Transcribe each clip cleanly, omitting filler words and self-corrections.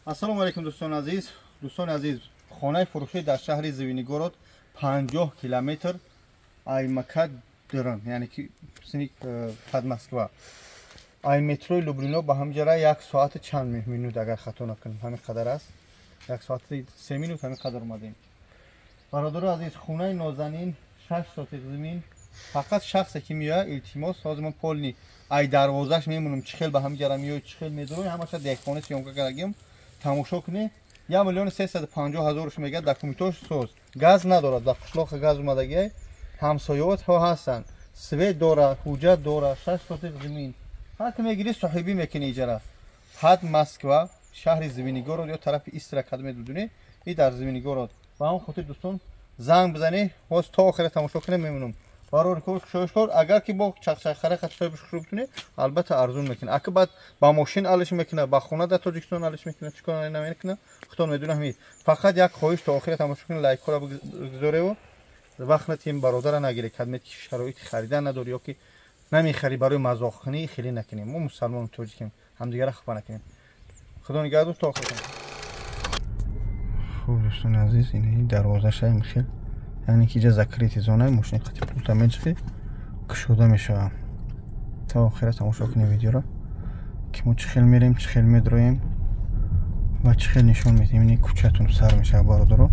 Ассалому алайкум дӯстони азиз. Дӯстони азиз, хонаи фурӯшӣ дар шаҳри Звенигород 50 километр ай МКАД дуран, яъне ки под Москва. Ай метрои Люблино ба ҳамҷара 1 соати чанд минут, агар хато накунем, ҳамин қадар аст. 1 соати 3 минут ҳамин қадар омадем. Бародари азиз, хонаи нозанин 6 сотих замин. Фақат шахсе ки меояд, илтимос, ҳозир ман полни ай дарвозаш мемонам, чӣ хел ба ҳамҷара меояд, чӣ хел медурояд, ҳамаша деҳқони съёмка кардагим, тамошо кунед. 1 350 000 мегӯяд, документош соз. Газ надорад, дар қишлоқ газ омадагиай, ҳамсояҳо ҳастанд, свет дорад, ҳуҷҷат дорад, 6 сотих замин. Ҳар ки мегирӣ соҳибӣ мекунӣ иҷара. Ҳад Москва, шаҳри Звенигород ё тарафи Истра кадме дудунӣ, и дар Звенигород. Ба ҳамон хотир дӯстон занг бизанед, ҳоз то охира тамошо кунед, мемонам. Барори кор кушоиш кор, агар ки бо чақчақхара хати соҳибаш хушрӯ битунед, албатта арзун мекунад. Аки баъд ба мошин алиш мекунад, ба хона дар Тоҷикистон алиш мекунад, чӣ кор намекунад, худтон медонед ҳамин. Фақат як хоҳиш, то охира тамошо кунед, лайкҳоро бигзореву вақт натиҳем, бародара нагиред, кадме ки шароити харидан надорӣ ё ки намехарӣ барои мазоқкунӣ, хеле накунем. Мо мусалмону тоҷикем, ҳамдигара хафа накунем. Худо нигаҳдор то охир. Хуб дӯстони азиз, ин дарвозаша хел, яъне ки иҷа закрытый зона, мошини қати пулта мечиқи, кушода мешавад. То охира тамошо кунем видеоро, ки мо чӣ хел мерем, чӣ хел медроем ва чӣ хел нишон медиҳем. Ин кӯчатон сар мешавад, бародаро.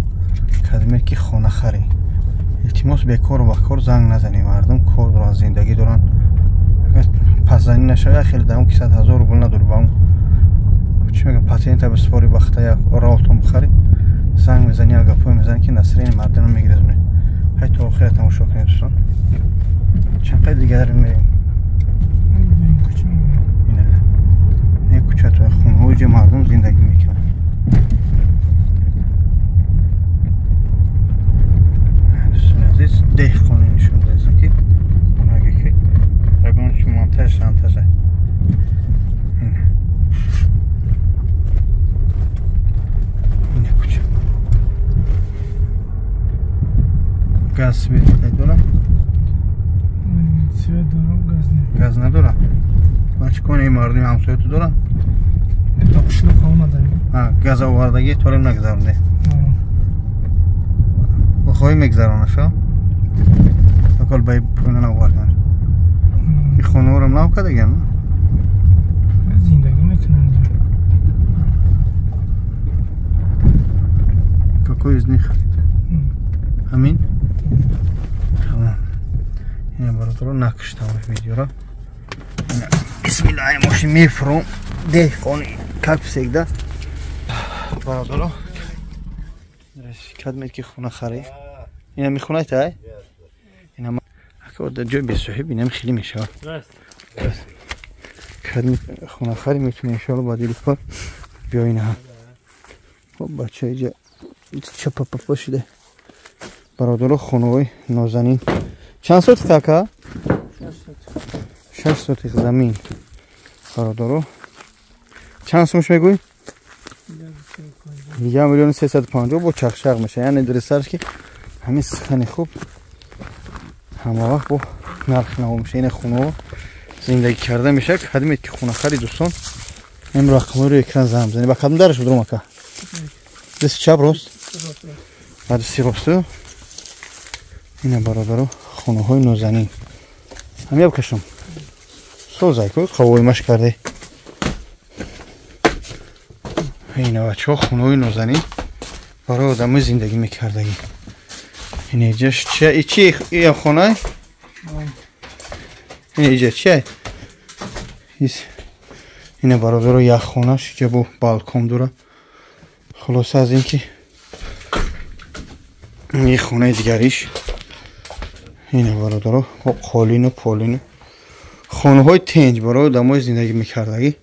Кадме ки хона харӣ, илтимос, бекору бакор занг назанем. Мардум кор доранд, зиндагӣ доранд. Агар пасзанӣ нашава, хеле давом ки 100 000 рубл надорӣ, ба он чӣ мегӯям, патента бисупорӣ, бахта як роҳтон бихарӣ, занг мезанӣ, як гапҳое мезанӣ, ки настроение мардумро мегирезонӣ. Ҳай то охира тамошо кунед дӯстон. Чанд қадр дигар мерем. Ина кӯчато, хонаҳои ҷо мардум зиндагӣ мекунанд. Дӯстони азиз, деҳқони нишон додем, ки онаге ки ягон чи монтаж шантажа. Ина кӯча. Газ, свет дорам? Свет дорам, газ не. Газ надорам. Ва чӣ кор ин мардуми ҳамсояту дорам? То қишлоқ омадаем. Газ овардагӣ торем нагзаронде. Бихоҳӣ мегзаронаша? Такол ба пӯйна навардан. И хонаҳоро нав кардагиам? Зиндагӣ мекунанд. Какой из них? Ҳамин? Тамом. Ина бародаро, накуштам видеоро. Бисмиллаҳи, мошин мефуром. Деҳқони, как всегда. Бародаро, кадмед ки хона харӣ. Ина мехонаи тай? Ина ака дар ҷои бесоҳиб инам хеле мешавад. Кадми хона харӣ метавонӣ иншоалло ба дили пар биё ина. Хоб бача иҷа чапапапа шида. Бародаро, хонаҳои нозанин. Чанд сотих ака? 6 сотих замин. Бародаро, чанд сумш мегӯӣ? 1 350 000 бо чақчақ меша. Яъне дурустарш ки ҳамин сухани хуб ҳама вақт бо нарх наво меша. Ина хонаҳо зиндагӣ карда мешавад. Кадмед ки хонахари дӯстон, ин рақамҳои экран занг бизанед. Ба кадом дараш будром ака? Дасти чап, рост? Ба дасти росту. Ина бародаро, хонаҳои нозанин. Ҳамя бикашам. Созай ку қавоимаш карде. Ина бачаҳо, хонаҳои нозанин барои одамои зиндагӣ мекардагӣ. Ина иҷаш чи? Чи ия хона? Ина иҷа чи? Ина бародаро, як хонаш иҷа бо балкон дора. Хулоса аз ин ки ин хонаи дигариш. Ина бародаро, қолину полину. Хонаҳои тенҷ барои одамои зиндагӣ мекардагӣ.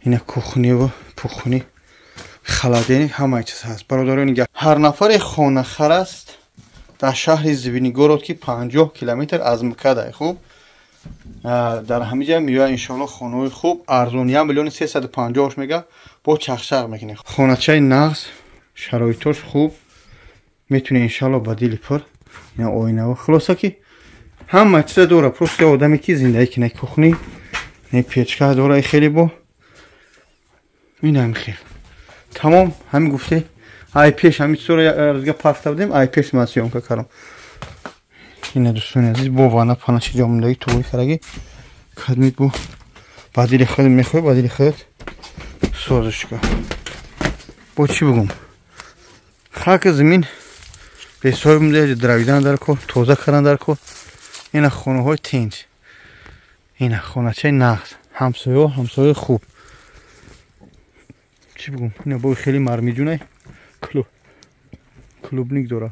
Ина кухниву пухни, холодильник, ҳамаи чиз ҳаст. Бародарони, ҳар нафаре хонахар аст дар шаҳри Звенигород, ки 50 километр аз МКАД, хуб, дар ҳамин ҷа меояд иншоалло, хонаҳои хуб, арзон, 1 350 000 мега, бо чақчақ мекунед. Хоначаи нағз, шароитош хуб, метавонед иншоалло ба дили пур. Ина оинаво, хулоса ки ҳама чиза дора, просто одаме ки зиндагӣ кунад. Кухни, печка дора, хеле бо инам хел. Тамом, ҳамин гуфте, ай пеш ҳамин чизоро рӯзга пархта будем, ай пеш ман съёмка кардам. Ина, дӯстони азиз, бо вана панаши ҷо мондаги, туғри караги кадмид, бо ба дили худ мехоҳӣ, ба дили худат созиш кун. Бо чӣ бигум? Хаки замин бесоҳиб монда, дравидан дар кор, тоза кардан дар кор. Ина хонаҳои тинҷ, ина хоначаи нағз, ҳамсоё, ҳамсояи хуб. Чӣ бигум? Ина бо хеле мармиҷунай, клубник дора.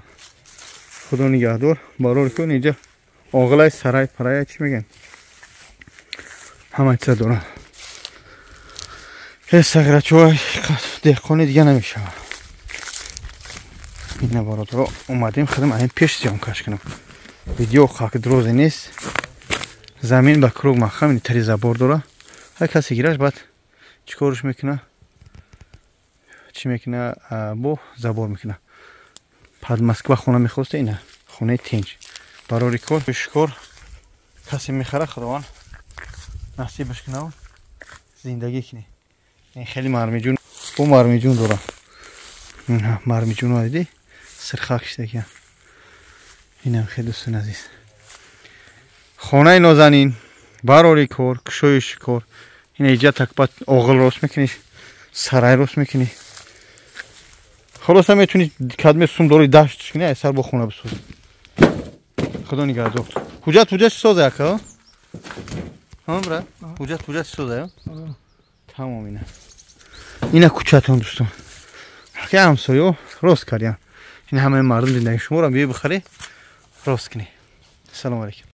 Худо нигаҳдор, барор кун. Инҷа оғилай, сарай парая, чӣ мегӯянд, ҳама чиза дорад. Ҳеҷ сағирачои деҳқони дига намешавад. Ина, бародаро, омадем, худам айн пеш съёмкаш кунам. Видео хак дрозе нест. Замин ба круг махам, тари забор дора. Ҳар касе гираш, баъд чӣ корш мекуна, чӣ мекуна, бо забор мекуна. Под Москва хона мехоста, ина хонаи тинҷ, барори кор, шикор. Касе мехара, Худованд насибаш кунав, зиндагӣ кунӣ. Ин хеле мармиҷун, бо мармиҷун дора. Мармиҷуно диди, сирхак шидагия. Инам хеле, дӯстони азиз, хонаи нозанин, барори кор, кушои шикор. Ина иҷа такбат оғил рост мекунӣ, сарай рост мекунӣ. Холоса, метавонӣ кадме сум дори, даштш кунӣ, айсар бо хона бисозӣ. Худо нигаҳдор. Ҳуҷҷат, ҳуҷҷат соза, ака? Ҳа, бра, ҳуҷҷат, ҳуҷҷат соза. Тамом, ина кӯчатон, дӯстон, ки ҳамсоё рост кардям. Ин ҳамаи мардум зиндаги шуморо биёй бихарӣ, рост кунӣ. Салому алейкум.